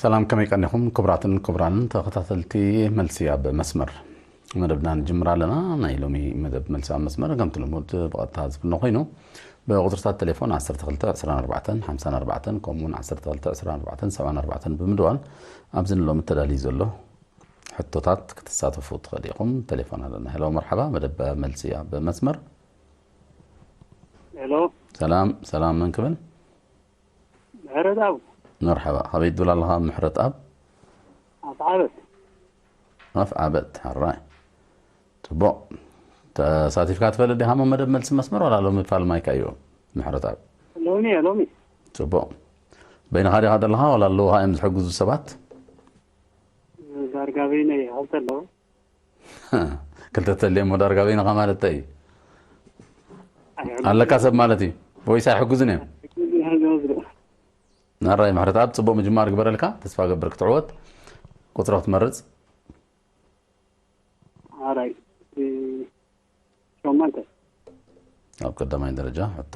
ሰላም፣ ከመይ ቀኒኹም ክቡራትን ክቡራንን ተኸታተልቲ መልሲ ኣብ መስመር? መደብና ንጅምር ኣለና። ናይ ሎሚ መደብ መልሲ ኣብ መስመር ከምቲ ልሙድ ብቐጥታ ዝፍኖ ኮይኑ፣ ብቁጽርታት ቴሌፎን ዓሰርተ ክልተ ዕስራን ኣርባዕተን ሓምሳን ኣርባዕተን ከምኡ እውን ዓሰርተ ክልተ ዕስራን ኣርባዕተን ሰብዓን ኣርባዕተን ብምድዋል ኣብዚ ንሎሚ ተዳልዩ ዘሎ ሕቶታት ክትሳተፉ ትኽእሉ ኢኹም። ቴሌፎን ኣለና። ሄሎ፣ መርሓባ፣ መደብ መልሲ ኣብ መስመር። ሄሎ። ሰላም፣ ሰላም፣ መን ክብል? ምሕረትኣብ። መርሓባ፣ ካበይ ትብል ኣለኻ ምሕረትኣብ? ኣፍዓበት። ኣፍዓበት፣ ሕራይ። ጽቡቕ። ተሳቲፍካ ትፈልጥ ዲኻ ኣብ መደብ መልሲ መስመር ዋላ ሎሚ ፋል ማይካ እዩ ምሕረትኣብ? ሎሚ እየ፣ ሎሚ። ጽቡቕ። በይንኻ ዲኻ ዘለኻ ዋላ ኣለዉኻ እዮም ዝሕግዙ ሰባት? ዳርጋ በይነይ እየ፣ ክልተ ኣለዉ። ክልተ ተልየ እሞ ዳርጋ በይንኻ ማለት እንታይ እዩ? ኣይሕግዙን ኣለካ ሰብ ማለት እዩ። ወይስ ኣይሕግዙን እዮም? ኣይሕግዙን እዮም ዝወስዱ። ናራይ ምሕረትኣብ፣ ጽቡቕ ምጅማር ግበረልካ። ተስፋ ገብር ክትዕወት። ቁጽሪ ክትመርጽ። ኣራይ፣ እ፣ ሸሞንተ። ኣብ ቀዳማይ ደረጃ ሕቶ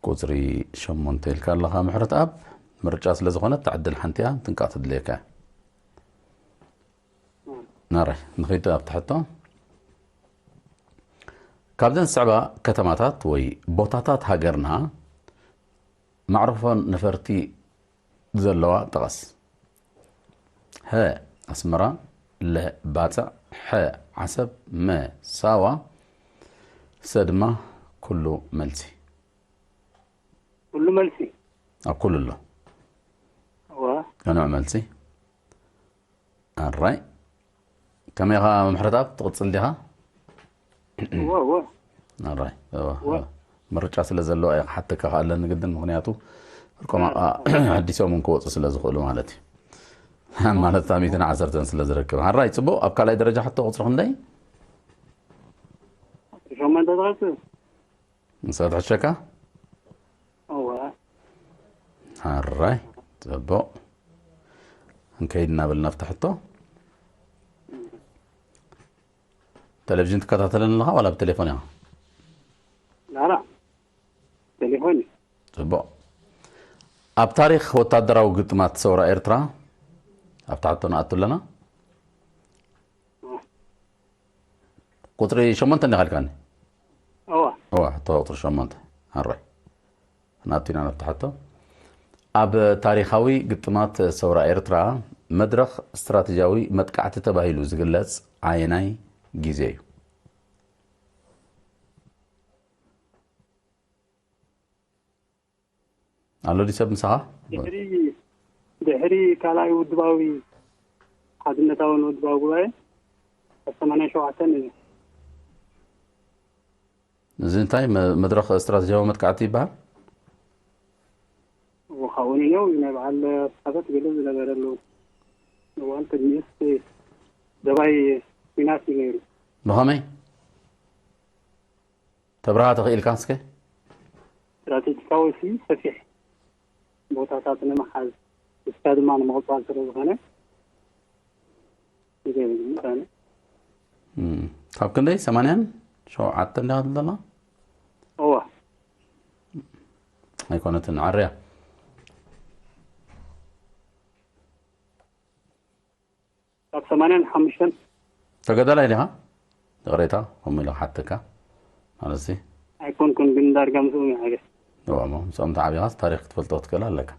ቁጽሪ ሸሞንተ ኢልካ ኣለኻ ምሕረትኣብ። ምርጫ ስለ ዝኾነት፣ እታ ዕድል ሓንቲ እያ፣ ምጥንቃቕ ትድልየካ እያ። ናራይ፣ ንኸይድ ኣብቲ ሕቶ። ካብዘን ዝስዕባ ከተማታት ወይ ቦታታት ሃገርና፣ መዕርፎ ነፈርቲ ዘለዋ ጥቐስ። ሀ ኣስመራ፣ ለ ባጽዕ፣ ሐ ዓሰብ፣ መ ሳዋ፣ ሰ ድማ ኩሉ መልሲ። ኩሉ መልሲ። ኣብ ኩሉ ኣሎ። እዋ። ቅኑዕ መልሲ። ኣራይ። ከመይ ኢኻ ምሕረትኣብ፣ ትቕጽል ዲኻ? እዋ፣ እዋ። ኣራይ። እዋ፣ እዋ። እዋ። ምርጫ ስለ ዘለዎ እየ ክሓተካ ከኣለኒ ግድን፣ ምኽንያቱ ፍርቆም ኣቕኣ ሓዲሶም እውን ክወፁ ስለ ዝኽእሉ ማለት እዩ። ማለት እታ ሚእትን ዓሰርተን ስለ ዝረክብ። ኣራይ፣ ጽቡቕ። ኣብ ካልኣይ ደረጃ ሕቶ ቁጽሪ ክንደይ? ሸሞንተ ትቐጽል። ንሳ ትሕሸካ? እዋ። ኣራይ፣ ጽቡቕ። እንከይድ እናበልና ኣብታ ሕቶ። ቴሌቪዥን ትከታተለን ኣለኻ ዋላ ብቴሌፎን ኢኻ? ላላ፣ ቴሌፎን እዩ። ጽቡቕ። ኣብ ታሪኽ ወታደራዊ ግጥማት ሰውራ ኤርትራ፣ ኣብታ ሕቶ ንኣቱ ኣለና። ቁጽሪ ሸሞንተ እንዲኻ ኢልካኒ? እዋ። እዋ፣ ሕቶ ቁጽሪ ሸሞንተ። ኣራይ። ናቱ ኢና ነብታ ሕቶ። ኣብ ታሪኻዊ ግጥማት ሰውራ ኤርትራ፣ መድረኽ ስትራተጂያዊ መጥቃዕቲ ተባሂሉ ዝግለጽ ኣየናይ ግዜ እዩ? ኣሎ ድዩ ሰብ ምሳኻ? ድሕሪ፣ ድሕሪ ካልኣይ ውድባዊ፣ ሓድነታውን ውድባዊ ጉባኤ፣ ኣብ ሰማንያን ሸውዓተን እዩ። እዚ እንታይ መ-፣ መድረኽ ስትራተጂያዊ መጥቃዕቲ ይበሃል? እዎ፣ ካብኡ ንኔው ናይ በዓል ኣስሓፈት ገለ ዝነበረሉ እዋን ቅድሚኡስ ደባይ ኲናት እዩ ነይሩ። ብኸመይ? ተብርሃ ተኽኢልካ እስከ? ስትራቴጂካዊ ሲ ሰፊሕ ቦታታት ንምሓዝ፣ ንስካ ድማ ንምቕጻል ስለ ዝኾነ፣ ይገብር ምሳሌ። እም፣ ካብ ክንደይ? ሰማንያን ሸውዓተን ዲኻ ትብል ዘላ? እዋ። ኣይኮነትን፣ ዓርያ። ካብ ሰማንያን ሓሙሽተን። ተጋዳላይ ዲኻ? ይቕሬታ፣ ከምኡ ኢለ ክሓተካ። ማለትሲ? ኣይኮንኩን፣ ግን ዳርጋ ምስኡ ይሓገ። እዋ፣ እሞ ምስኦም ተዓቢኻስ ታሪኽ ክትፈልጦ ክትክእል ኣለካ።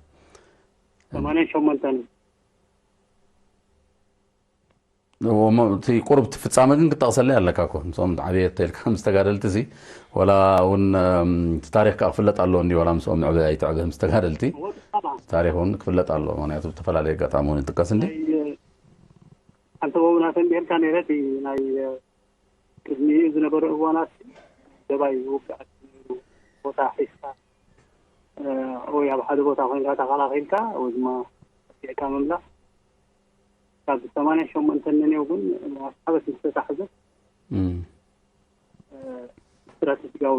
ሰማንያን ሸሞንተን። እሞ እቲ ቁሩብ እቲ ፍጻመ ግን ክጠቕሰለይ ኣለካ እኮ። ምስኦም ዓብየ ተልካ ምስ ተጋደልቲ እዚ፣ ወላ እውን፣ እም፣ እቲ ታሪኽ ከኣ ክፍለጥ ኣለዎ እንዲ፣ ወላ ምስኦም ንዕበ ኣይትዕበ ምስ ተጋደልቲ። እዎ፣ ተሰማ። እቲ ታሪኽ እውን ክፍለጥ ኣለዎ፣ ምኽንያቱ ብዝተፈላለየ ኣጋጣሚ እውን ይጥቀስ እንዲ። ናይ፣ ሓንቲ ወውና ተንቢርካ ነይረ፣ እቲ ናይ፣ ቅድሚኡ ዝነበረ እዋናት ደባይ ውግኣት ነይሩ፣ ቦታ ሒዝካ፣ እ፣ ወይ ኣብ ሓደ ቦታ ኮይንካ ተኸላኺልካ ወይ ድማ ኣጥቂዕካ ምምላስ። ካብ ሰማንያን ሸሞንተን ንኔው ግን ኣስሓበት ምስ ተታሕዘ፣ እም። እ፣ ስትራቴጂካዊ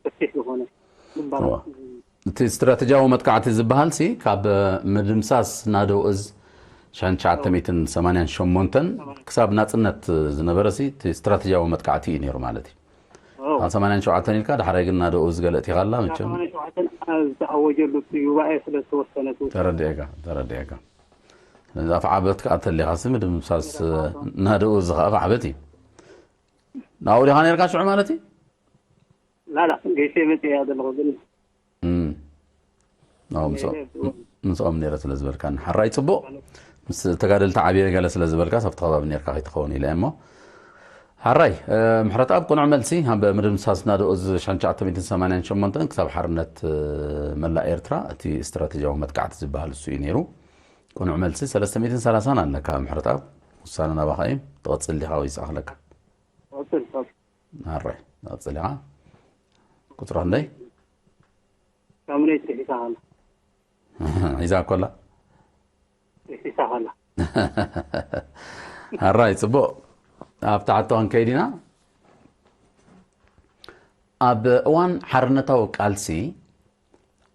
ሰፊሕ ዝኾነ ግንባራት እዋ። እቲ ስትራቴጂያዊ መጥቃዕቲ ዝበሃል ሲ ካብ ምድምሳስ ናደው እዝ ሽሕን ትሽዓተ ሚእትን ሰማንያን ሸሞንተን ክሳብ ናጽነት ዝነበረ ሲ እቲ ስትራቴጂያዊ መጥቃዕቲ እዩ ነይሩ ማለት እዩ። ኦ። ካብ ሰማንያን ሸውዓተን ኢልካ፣ ዳሕራይ ግን ናደው እዝ ገለ እቲኻ ኣላ ካብ መቸም። ሰማንያን ሸውዓተን ኣብ ዝተኣወጀሉ እቲ ጉባኤ ስለ ዝተወሰነ እቲ ውሳነ። ተረዲኤካ፣ ተረዲኤካ። ነዚ ኣፍዓበት ከኣ ተሊኻሲ ምድምሳስ ናደኡ እዚ ከኣ ኣፍዓበት እዩ። ናብኡ ዲኻ ነርካ ሽዑ ማለት እዩ? ላላ ገይሸ መፅእ እያ ዘለኹ ግን እም። ናብኡ ምስኦም ምስኦም ነይረ ስለ ዝበልካኒ ሓራይ ጽቡቕ። ምስ ተጋደልቲ ዓብየ ገለ ስለ ዝበልካ ኣብቲ ከባቢ ነርካ ከይትኸውን ኢለ እሞ ሓራይ ምሕረትኣብ ቅኑዕ መልሲ ኣብ ምድምሳስ ናደኡ እዚ ሽሕን ትሽዓተ ሚእትን ሰማንያን ሸሞንተን ክሳብ ሓርነት መላእ ኤርትራ እቲ ስትራተጂያዊ መጥቃዕቲ ዝበሃል እሱ እዩ ነይሩ። ቅኑዕ መልሲ ሰለስተ ሚእትን ሰላሳን ኣለካ ምሕረትኣብ። ውሳነ ናባኻ እዩ። ትቐጽል ዲኻ ወይስ ኣኽለካ? ቀጽል ቀጽል ኣራይ ትቐጽል ኢኻ። ቁጽሪ ክንደይ? ሳሙነይ ትርሒሳ ኣላ ሒዛ እኮ ኣላ። ትርሒሳ ኣላ ኣራይ ጽቡቕ። ኣብቲ ሕቶ ክንከይድ ኢና። ኣብ እዋን ሓርነታዊ ቃልሲ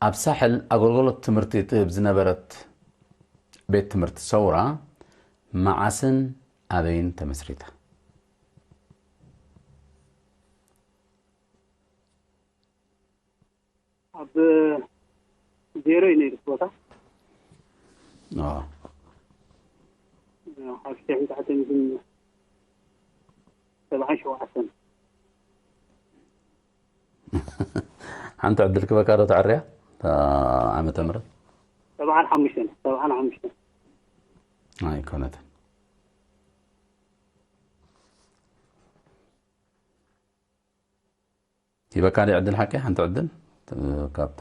ኣብ ሳሕል ኣገልግሎት ትምህርቲ ትህብ ዝነበረት ቤት ትምህርቲ ሰውራ መዓስን ኣበይን ተመስሪታ? ኣብ ዜሮ እዩ ነይሩ እቲ ቦታ ኣዎ። ሓፍሽተ ሕንታሕተ ሚትን ሰብዓን ሸውዓተን ሓንቲ ዕድል ክበካ ዶ ተዕርያ? እታ ዓመተ ምህረት ሰብዓን ሓሙሽተን ሰብዓን ሓሙሽተን ኣይኮነትን። ሂበካ ዲ ዕድል ሓቂ ሓንቲ ዕድል ካብታ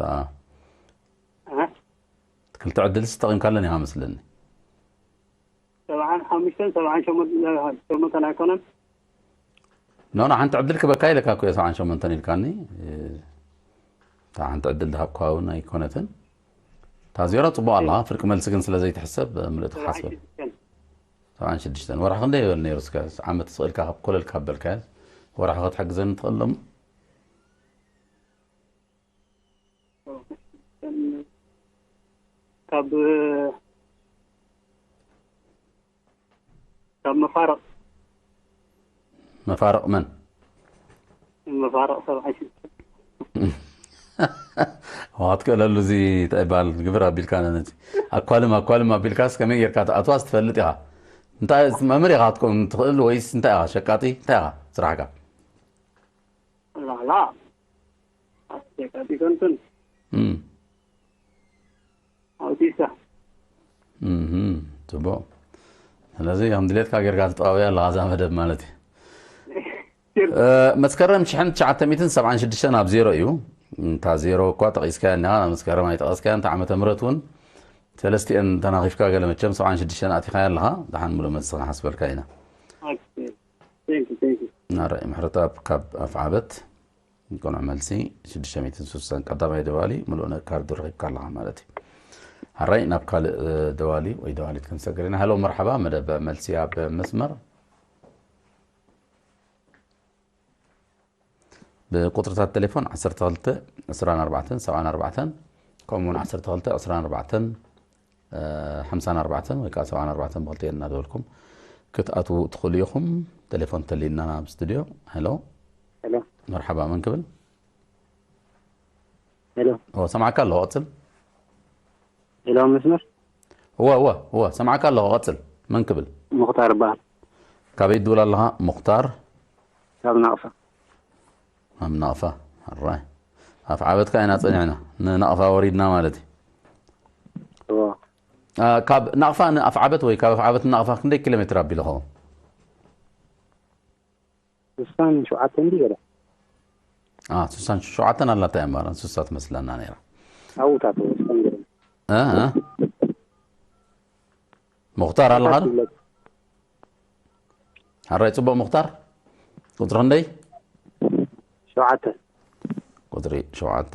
ኣህ፣ ክልተ ዕድልስ ተጠቒምካለን ኢኻ መስለኒ። ሰብዓን ሓሙሽተን ሰብዓን ሸሞንተን ኣይኮነን ኖ ኖ ሓንቲ ዕድል ክበካ ኢለካ እኮ እየ ሰብዓን ሸሞንተን ኢልካኒ። እታ ሓንቲ ዕድል ዝሃብኳ እውን ኣይኮነትን። እታ ዜሮ ጽቡቕ ኣለኻ። ፍርቂ መልሲ ግን ስለ ዘይትሕሰብ ምልእቲ ክሓስበል። ሰብዓን ሽዱሽተን ሰብዓን ሽዱሽተን ወርሒ ክንደይ ይበል ነይሩ? እስከ ዓመት ስቕ ኢልካ ካብ ኮለል ካብ በልካዮ ወርሒ ክትሕግዘኒ ትኽእል ዶሞ? ካብ ካብ መፋረቕ መፋርቕ መን? መፋረቕ ሰብዓይ ሽዱሽተ ዋትከለሉ እዚ እንታይ ይበሃል ግብር ኣቢልካ ነነዚ ኣኳልም ኣኳልም ኣቢልካስ ከመይ ጌርካ ትኣትዋስ ትፈልጥ ኢኻ። እንታይ መምህር ኢኻ ክትከውን ትኽእል ወይስ እንታይ ኢኻ ሸቃጢ እንታይ ኢኻ ስራሕካ? ላላ ሸቃጢ ከንትን እም። ኣውቲሳ እም፣ ጽቡቕ። ስለዚ ከም ድሌትካ ጌርካ ትጠዋውያ ኣለኻ እዛ መደብ ማለት እዩ። እ፣ መስከረም ሽሕን ትሽዓተ ሚእትን ሰብዓን ሽዱሽተን ኣብ ዜሮ እዩ። እንታ ዜሮ እኳ ጠቒስካያ እኒኻ፣ መስከረም ኣይጠቐስካያን፣ እንታ ዓመተ ምህረት እውን ሰለስቲኤን ተናኺፍካ ገለ መቸም ሰብዓን ሽዱሽተን ኣቲኻያ ኣለኻ። ደሓን ሙሉእ መልሲ ክንሓስበልካ ኢና። ቴንክ ዩ ቴንክ ዩ ናራይ ምሕረትኣብ ካብ ኣፍዓበት ቅኑዕ መልሲ ሽዱሽተ ሚእትን ሱሳን ቀዳማይ ደዋሊ ምሉእ ነ- ካርዱ ረኺብካ ኣለኻ ማለት እዩ። ሓራይ ናብ ካልእ እ፣ ደዋሊ ወይ ደዋሊት ክንሰግር ኢና። ሃሎ መርሓባ መደብ መልሲ ኣብ መስመር ብቁፅርታት ቴሌፎን ዓሰርተ ክልተ ዕስራን ኣርባዕተን ሰብዓን ኣርባዕተን ከምኡ እውን ዓሰርተ ክልተ ዕስራን ኣርባዕተን ሓምሳን ኣርባዕተን ወይ ከዓ ሰብዓን ኣርባዕተን ብክልቲኤን እናደወልኩም ክትኣትዉ ትኽእሉ ኢኹም። ቴሌፎን ተልዩና ናብ ስቱድዮ። ሄሎ ሄሎ መርሓባ መን ክብል? ሄሎ ኦ ሰምዓካ ኣለኹ ቀፅል። ሄሎ መስመር እወ እወ እወ ሰምዓካ ኣለኹ ቀፅል። መን ክብል? ሙኽታር በሃል ካበይ ትድውል ኣለኻ? ሙኽታር ካብ ናቕፋ ኣብ ናቕፋ። ኣራይ ኣፍ ዓበትካ ኢና ፀኒዕና ንናቕፋ ወሪድና ማለት እዩ። እዎ አ፣ ካብ ናቕፋ ንኣፍ ዓበት ወይ ካብ ኣፍ ዓበት ንናቕፋ ክንደይ ኪሎ ሜትር ኣቢሉ ኸውን? ስሳን ሸውዓተን እንዲ ገለ አ፣ ስሳን ሸውዓተን ኣላታ እያ እምበኣር ስሳ ትመስለና ነይራ። ኣብታት ስሳን ገለ እ፣ እ። ሙኽታር ኣለኻ ዶ? ሓራይ ፅቡቕ ሙኽታር ቁፅሪ ክንደይ? ሸውዓተ ቁፅሪ ሸውዓተ።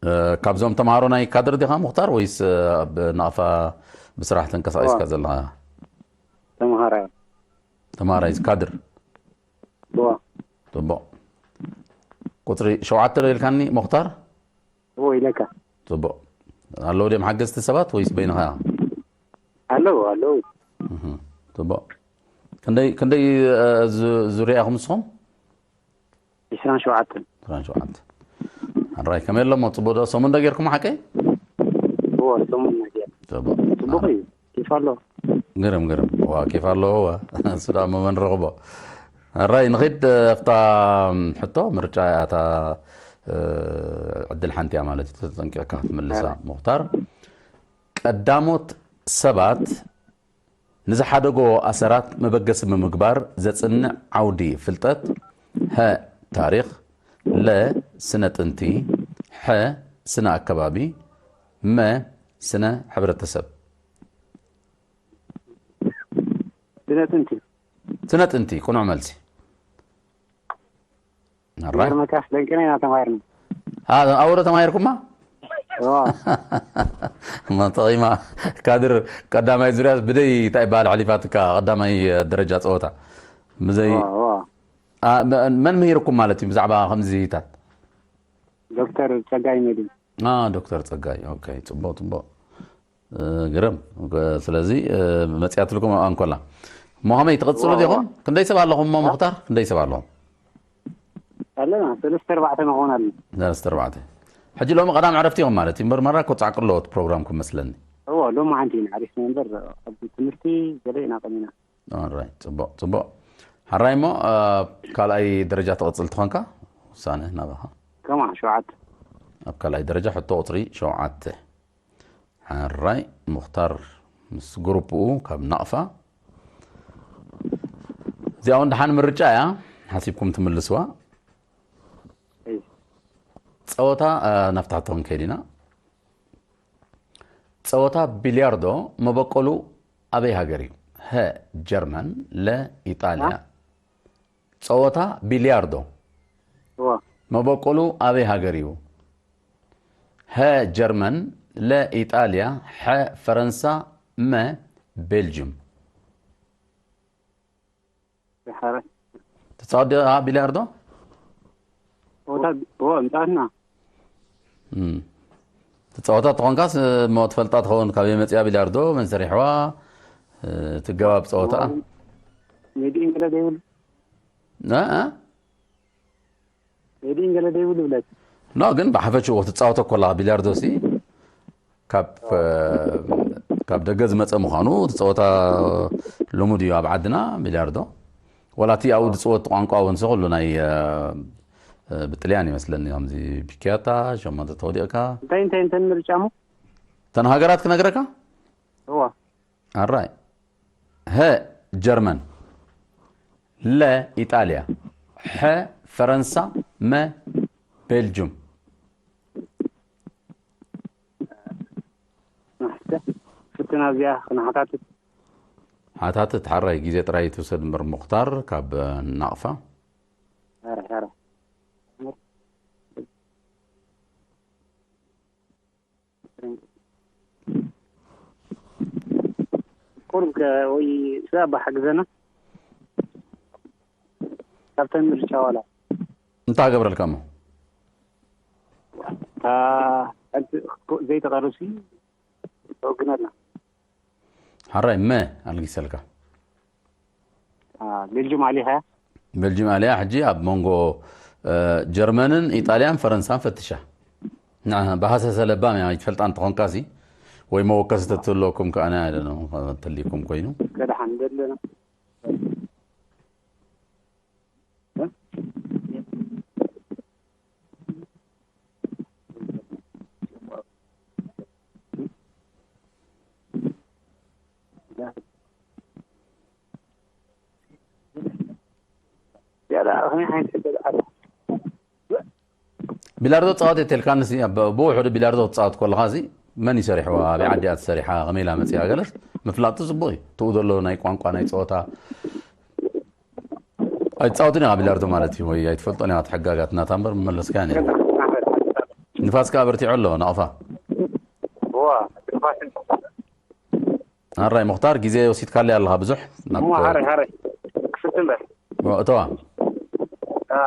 እ፣ ካብዞም ተምሃሮ ናይ ካድር ዲኻ ሙኽታር ወይስ እ፣ ኣብ ናቕፋ ብስራሕ ተንቀሳቒስካ ዘለኻ? ተምሃራይ ተምሃራይ ካድር። እዎ ጽቡቕ። ቁጽሪ ሸውዓተ ዶ ኢልካኒ ሙኽታር? እዎ ኢለካ ጽቡቕ። ኣለዉ ድዮም ሓገዝቲ ሰባት ወይስ በይንኻ? ኣለዉ ኣለዉ እህ፣ ጽቡቕ። ክንደይ ክንደይ እ፣ ዙ- ዙርያ ኢኹም ንስኹም? ዕስራን ሸውዓተን ዕስራን ሸውዓተ። ኣራይ ከመይ ኣሎ እሞ ጽቡቕ ዶ ሰሙን ዶ ጌርኩም ሓቀይ? እዎ ሰሙን ነገር ጽቡቕ እዩ። ኬፍ ኣሎ። ግርም፣ ግርም። ዋ፣ ኬፍ ኣለዎ። ዋ፣ እሱ ደኣ መመን ረኽቦ። ኣራይ፣ ንኺድ፣ እ፣ ኣብታ ሕቶ ምርጫ እያ፣ እታ፣ እ፣ ዕድል ሓንቲ እያ ማለት እዩ። ተጠንቂቕካ ክትምልሳ፣ እራይ። ሙኽታር። ቀዳሞት ሰባት ንዝሓደጎ ኣሰራት መበገሲ ብምግባር ዘጽንዕ ዓውዲ ፍልጠት፣ ሀ፣ ታሪኽ፣ ለ፣ ስነ ጥንቲ፣ ሐ፣ ስነ ኣከባቢ፣ መ፣ ስነ ሕብረተሰብ። ስነ ጥንቲ። ስነ ጥንቲ፣ ቅኑዕ መልሲ። ኣራይ። ይገርመካ፣ ደንቅና ኢና ተማሂርና። ኣ-፣ ኣብኡ ዶ ተማሂርኩማ? እዋ። መጠቒማ ካድር ቀዳማይ ዙርያ ብደይ እንታይ ይበሃል፣ ኣሕሊፋትካ ቀዳማይ ደረጃ ጸወታ። ብዘይ እዋ፣ እዋ። ኣ፣ መ-፣ መን ምሂርኩም ማለት እዩ ብዛዕባ ከምዚታት? ዶክተር ጸጋይ መድህን። ኣ፣ ዶክተር ጸጋይ። ኦኬ፣ ጽቡቕ፣ ጽቡቕ። እ፣ ግርም። ስለዚ፣ እ፣ መጺኣትልኩም ኣብኣ እንኮላ። እሞ ከመይ ትቕጽሉ እዋ፣ ዲኹም? እዋ። ክንደይ ሰብ ኣለኹም እሞ እ? ሙኽታር? ክንደይ ሰብ ኣለኹም? ኣለና፣ ሰለስተ ኣርባዕተ ንኸውን ኣለና። ሰለስተ ኣርባዕተ። ሕጂ ሎሚ ቀዳም ዕረፍቲ ኢኹም ማለት እዩ። እምበር መራ እኮ ጻዕቂ ኣለዎ እቲ ፕሮግራምኩም መስለኒ። እዎ፣ ሎሚ ሓንቲ ኢና ዓሪፍና እምበር፣ ኣብ ትምህርቲ ገለ ኢና ቀሚና። ኦራይት፣ ጽቡቕ፣ ጽቡቕ። ሓራይ እሞ፣ እ፣ ካልኣይ ደረጃ ትቕጽል ትኾንካ? ውሳነ ናባኻ። ከማ ሸውዓተ። ኣብ ካልኣይ ደረጃ ሕቶ ቁጽሪ ሸውዓተ። ሓራይ፣ ሙኽታር ምስ ግሩፕኡ ካብ ናቕፋ። እዚኣ እውን ደሓን ምርጫ እያ፣ ሓሲብኩም ትምልስዋ። እይ። ጸወታ፣ እ፣ ናብታ ሕቶ ክንከይድ ኢና። ጸወታ ቢልያርዶ መበቆሉ ኣበይ ሃገር እዩ? ሀ፣ ጀርመን፣ ለ፣ ኢጣልያ። አ? ጸወታ ቢልያርዶ እዋ። መበቆሉ ኣበይ ሃገር እዩ? ሀ፣ ጀርመን፣ ለ፣ ኢጣልያ፣ ሐ፣ ፈረንሳ፣ መ፣ ቤልጅም። ሓራይ። ትጻወት ዲኻ ቢልያርዶ? ጸወታ፣ እዎ፣ ምጻወትና። እም። ትጻወታ ተኾንካስ፣ እሞ ትፈልጣ ትኸውን፣ ካበይ መጺኣ ቢልያርዶ፣ መን ሰሪሕዋ፣ እ፣ ትገባብ ጸወታ? ሜድኢን ገለ ዘይብሉ። እ፣ እ? ሜድኢን ገለ ዘይብሉ ብለት። ኖ፣ ግን ብሓፈሽኡ ክትጻወቶ ኮላ ቢልያርዶ ሲ፣ ካብ፣ እ፣ ካብ ደገ ዝመጸ ምዃኑ፣ እቲ ጸወታ ልሙድ እዩ ኣብ ዓድና፣ ቢልያርዶ። ወላ እቲ ኣብኡ ዝጽወት ቋንቋ እውን ሲ ኩሉ ናይ፣ እ፣ እ፣ ብጥልያን ይመስለኒ፣ ከምዚ ፒኪያታ፣ ሸሞንተ ተወዲቕካ። እንታይ፣ እንታይ፣ እንታይ ምርጫ እሞ? እተን ሃገራት ክነግረካ? እዋ። ኣራይ። ሀ፣ ጀርመን። ለ፣ ኢጣልያ። ሐ፣ ፈረንሳ። መ፣ ቤልጁም። ፍትና እዚኣ ክንሓታትት። ሓታትት ሓራይ፣ ግዜ ጥራይ ትውሰድ እምበር፣ ሙኽታር ካብ ናቕፋ። ሓራይ፣ ሓራይ። ቁሩብ ከ-፣ ወይ ስለ ኣባ ሓግዘና። ካብተን ምርጫ ዋላ። እንታይ ገብረልካ እሞ? እታ ሓንቲ ዘይተቐርብሲ ተወግነልና። ሓራይ መ ኣልጊሰልካ። አ፣ ቤልጅም ኣሊኻ? ቤልጅም ኣልያ። ሕጂ ኣብ መንጎ፣ እ፣ ጀርመንን ኢጣልያን ፈረንሳን ፈትሻ። ንዓ፣ ብሃሰሰ ለባም እያ፣ ይትፈልጣ እንተኾንካሲ፣ ወይ መወከሲ ተትህልወኩም ከኣ፣ ኣይ ዶንት ኖ፣ ተልይኩም ኮይኑ። ከደሓን ዘለና። ያላ፣ ከመይ ዓይነት ሕቶ ደኣ? ቢላርዶ ትጻወት እየ ተልካንሲ፣ ኣብ ብውሑዱ ቢላርዶ ክትጻወት ከለኻሲ፣ መን እዩ ሰሪሕዋ? ኣበይ ዓዲ እያ ተሰሪሓ? ከመይ ኢላ መጺኣ? ገለስ ምፍላጥ ጽቡቕ እዩ። ትኡ ዘሎ ናይ ቋንቋ፣ ናይ ጸወታ ኣይትጻወትን ኢኻ ቢላርዶ ማለት እዩ፣ ወይ ኣይትፈልጦን ኢኻ፣ እቲ ሕጋጋት ናታ እምበር ምመለስካያን ኢኻ። ንፋስ ከኣ በርቲዑ ኣሎ፣ ናቕፋ። እዋ፣ ንፋስ ኣራይ ሙኽታር፣ ግዜ ወሲድካለይ ኣለኻ ብዙሕ። ናብ እሞ፣ ሓረይ፣ ሓረይ። ክፍትን በል። እሞ፣ እተዋ። አ፣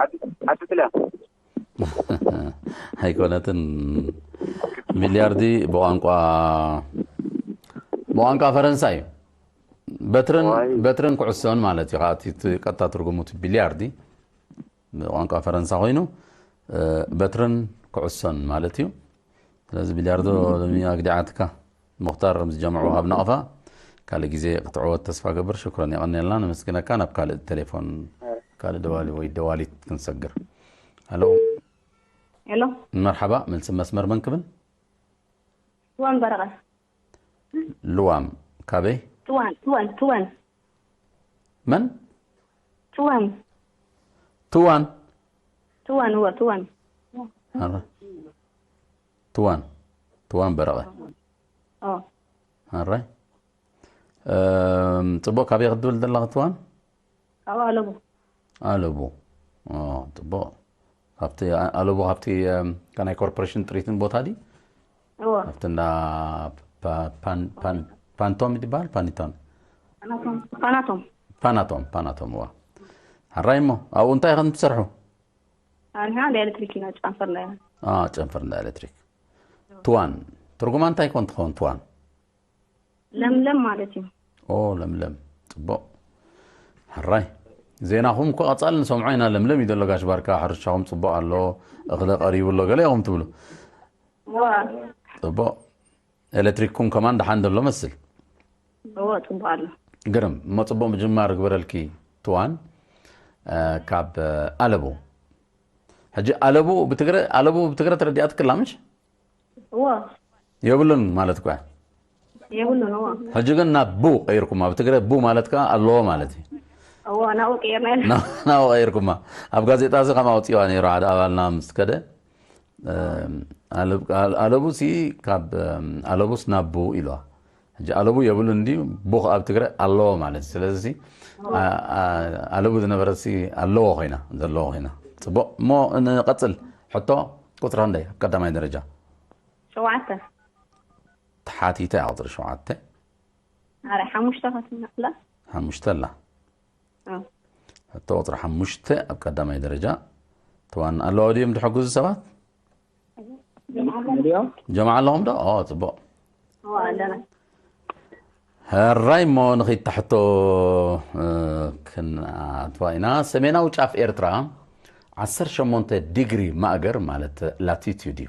ዓዲ፣ ዓዲ ጥልያን። ኣይኮነትን። ቢልያርዲ ብቋንቋ፣ ብቋንቋ ፈረንሳ እዩ። በትርን፣ ዋይ። በትርን ኩዕሶን ማለት እዩ። ከዓ እቲ፣ እቲ ቀጥታ ትርጉሙ እቲ ቢልያርዲ ብቋንቋ ፈረንሳ ኮይኑ፣ እ፣ በትርን ኩዕሶን ማለት እዩ። ስለዚ ቢልያርዶ ሎሚ ኣግዲዓትካ። ሙኽታር ምስ ጀምዑ ካብ ነቐፋ ካልእ ግዜ ክትዕወት ተስፋ ገብር። ሽክረን የቐንየልና፣ ነመስግነካ። ናብ ካልእ ቴሌፎን፣ ካልእ ደዋሊ ወይ ደዋሊት ክንሰግር። ሃሎ። ሄሎ። መርሓባ፣ መልሲ መስመር መን ክብል? ትዋን በረቐ። ልዋም። ካበይ? ትዋን ትዋን ትዋን መን? ትዋን ትዋን። ትዋን እወ ትዋን ኣረ። ትዋን። ትዋን በረቐ። ኦ ኣራይ። እም፣ ጽቡቕ። ካበይ ክትብል ዘለኻ ትዋን? ካብ ኣለቡ። ኣለቡ። ኦ፣ ጽቡቕ። ካብቲ ኣለቡ፣ ካብቲ፣ እም፣ ከናይ ኮርፖሬሽን ጥሪትን ቦታ ድዩ? እወ ኣብቲ እንዳ ፓ-፣ ፓን-፣ ፓን-፣ ፓንቶም ይበሃል? ፓኒቶን? ፓናቶም። ፓናቶም፣ ፓናቶም፣ እዋ። ሕራይ እሞ፣ ኣብኡ እንታይ ኢኹም ትሰርሑ? ኣንሕና እንዳ ኤሌክትሪክ ኢና ጨንፈር እንዳ ኢና። አ፣ ጨንፈር እንዳ ኤሌክትሪክ። ትዋን፣ ትርጉማ እንታይ ኮን ትኸውን ትዋን? ለምለም ማለት እዩ። ኦ፣ ለምለም። ጽቡቕ። ሕራይ። ዜናኹም እኮ ቀጻሊ ንሰምዖ ኢና። ለምለም እዩ ዘሎ ጋሽ ባርካ፣ ሕርሻኹም ጽቡቕ ኣሎ፣ እኽሊ ቀሪቡ ኣሎ፣ ገለ ኢኹም ትብሉ። እወ ጽቡቕ። ኤሌክትሪክኩም ከማን ደሓን ዘሎ መስል። እወ ጽቡቕ ኣሎ። ግርም። እሞ ጽቡቕ ምጅማር ግበረልኪ ትዋን፣ እ፣ ካብ፣ እ፣ ኣለቡ። ሕጂ ኣለቡ ብትግረ፣ ኣለቡ ብትግረ ተረዲኣትክላ ምሽ? እወ የብሉን ማለት እኮ እያ። የብሉን። እወ ሕጂ ግን ናብ ቡ ቀይርኩማ። ብትግረ ቡ ማለት ከኣ ኣለዎ ማለት እዩ። እወ ናብኡ ቀይርና። ና-፣ ናብኡ ቀይርኩማ። ኣብ ጋዜጣ እዚ ከም ኣውፅዋ ነይሩ ሓደ ኣባልና ምስ ከደ፣ እም፣ ኣለ-፣ ኣለ-፣ ኣለቡ ሲ ካብ፣ እም፣ ኣለቡስ ናብ ቡ ኢልዋ። ሕጂ ኣለቡ የብሉን እንድዩ፣ ቡ ኣብ ትግረ ኣለዎ ማለት እዩ። ስለዚ ሲ፣ ኣ-፣ ኣ-፣ ኣለቡ ዝነበረ ሲ ኣለዎ ኮይና፣ ዘለዎ ኮይና። ጽቡቕ። እሞ ንቐጽል። ሕቶ ቁጽሪ ክንደይ ኣብ ቀዳማይ ደረጃ? ሸውዓተ። ተሓቲተ እያ ቁጽሪ ሸውዓተ። ኣረ ሓሙሽተ ከትምና ኣላ። ሓሙሽተ ኣላ። እ። ሕቶ ቁጽሪ ሓሙሽተ ኣብ ቀዳማይ ደረጃ። ትዋን ኣለዋ ድዮም ዝሕግዙ ሰባት? ጀማዓ ኣለኹም ዶ? ኦ፣ ጽቡቕ። እወ ኣለና። ሕራይ እሞ ንኺድ ሕቶ፣ እ፣ ክንኣትዋ ኢና። ሰሜናዊ ጫፍ ኤርትራ ዓሰርተ ሸሞንተ ዲግሪ ማእገር ማለት ላቲቱድ እዩ።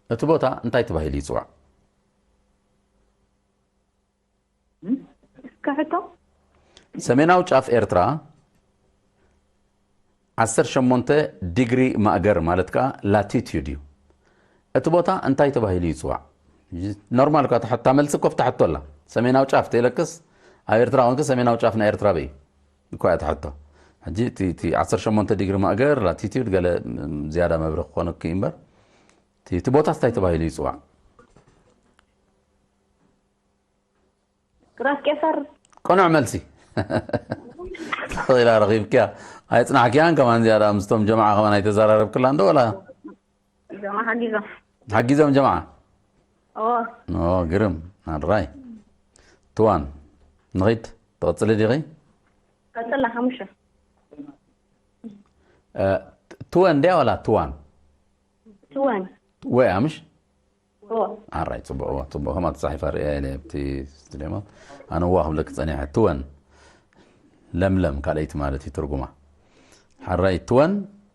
እቲ ቦታ እንታይ ተባሂሉ ይጽዋዕ? እስከ ሕቶ? ሰሜናዊ ጫፍ ኤርትራ ዓሰርተ ሸሞንተ ዲግሪ ማእገር ማለት ከኣ ላቲቱድ እዩ። እቲ ቦታ እንታይ ተባሂሉ ይጽዋዕ? ኖርማል እኳ ተሓታ መልሲ ኮፍ ተሓቶ ኣላ። ሰሜናዊ ጫፍ ተይለክስ ኣብ ኤርትራ ኮንክ ሰሜናዊ ጫፍ ናይ ኤርትራ በይ እኳ እያ ተሓቶ። ሕጂ እቲ፣ እቲ ዓሰርተ ሸሞንተ ዲግሪ ማእገር ላቲቱድ ገለ፣ ም፣ ዝያዳ መብርህ ክኾነኪ እምበር፣ እቲ፣ እቲ ቦታስ እንታይ ተባሂሉ ይጽዋዕ? ራስ ቄሳር። ቅኑዕ መልሲ። ተኺላ ረኺብክያ። ኣይጽናሕክያን ከማን ዝያዳ ምስቶም ጀማዓ ከማን ኣይተዘራረብክላ እንዶ ወላ? ጀማ ሓጊዞም። ሓጊዞም ጀማዓ? እወ ኦ፣ ግርም። ኣራይ። ትዋን። ንኺድ። ትቕጽሊ ዲኺ? ቀጽላ ሓሙሽተ። እ፣ ትወን ድያ ወላ ትዋን? ትወን። ወያ ምሽ? እወ ኣራይ፣ ጽቡቕ፣ እወ፣ ጽቡቕ። ከምኣ ተጻሒፋ ርእያ ኢለ ኣብቲ ስቱድዮ። ኣነ እዋ ክብለኪ ጸኒሐ። ትወን። ለምለም ካልኣይቲ ማለት እዩ ትርጉማ። ሓራይ ትወን።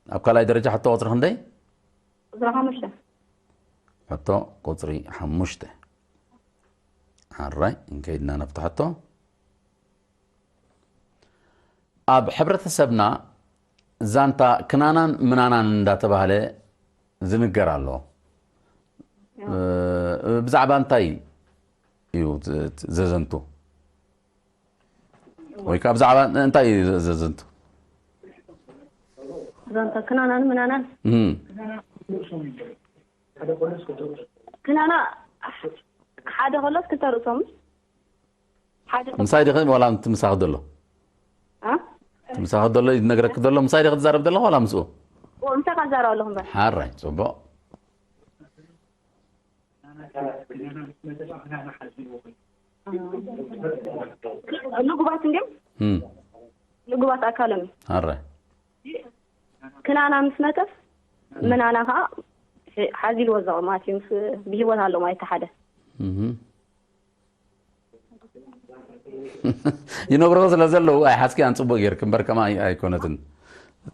ኣብ ካልኣይ ደረጃ ሕቶ ቁጽሪ ክንደይ? ቁጽሪ ሓሙሽተ። ሕቶ ቁጽሪ ሓሙሽተ። ሓራይ፣ እንከይድና ናብቲ ሕቶ። ኣብ ሕብረተሰብና ዛንታ ክናናን ምናናን እንዳተባህለ ዝንገር ኣሎ። እ፣ ብዛዕባ እንታይ እዩ ዝ-፣ ዘዘንቱ? ወይ ከዓ ብዛዕባ እንታይ እዩ ዘ-፣ ዘዘንቱ? ዛንታ ክናናን ምናናን። እም። ክናና ሓደ ከሎስ ክልተ ርእሶም። ሓደ ምሳይ ዲኺ ዋላ እቲ ምሳኺ ዘሎ? እ? እቲ ምሳኺ ዘሎ ይነግረኪ ዘሎ፣ ምሳይ ዲኺ ትዛረብ ዘለኻ ዋላ ምስኡ? ኦ፣ ምሳኻ ዝዛረብ ኣለኹ እምበር። ሓራይ፣ ጽቡቕ። ልጉባት እንድዮም? እም። ልጉባት ኣካሎም። ሓራይ። ክናና ምስ መተስ ምናና ከዓ ሕ-፣ ሓዚልዎ ዘቕ ማለት እዩ። ምስ ብህይወት ኣሎ ማለት ሓደ። እም። ይነግሮ ስለ ዘለዉ ኣይሓዝክያን ጽቡቕ ጌርክ እምበር ከማ ኣይ-፣ ኣይኮነትን።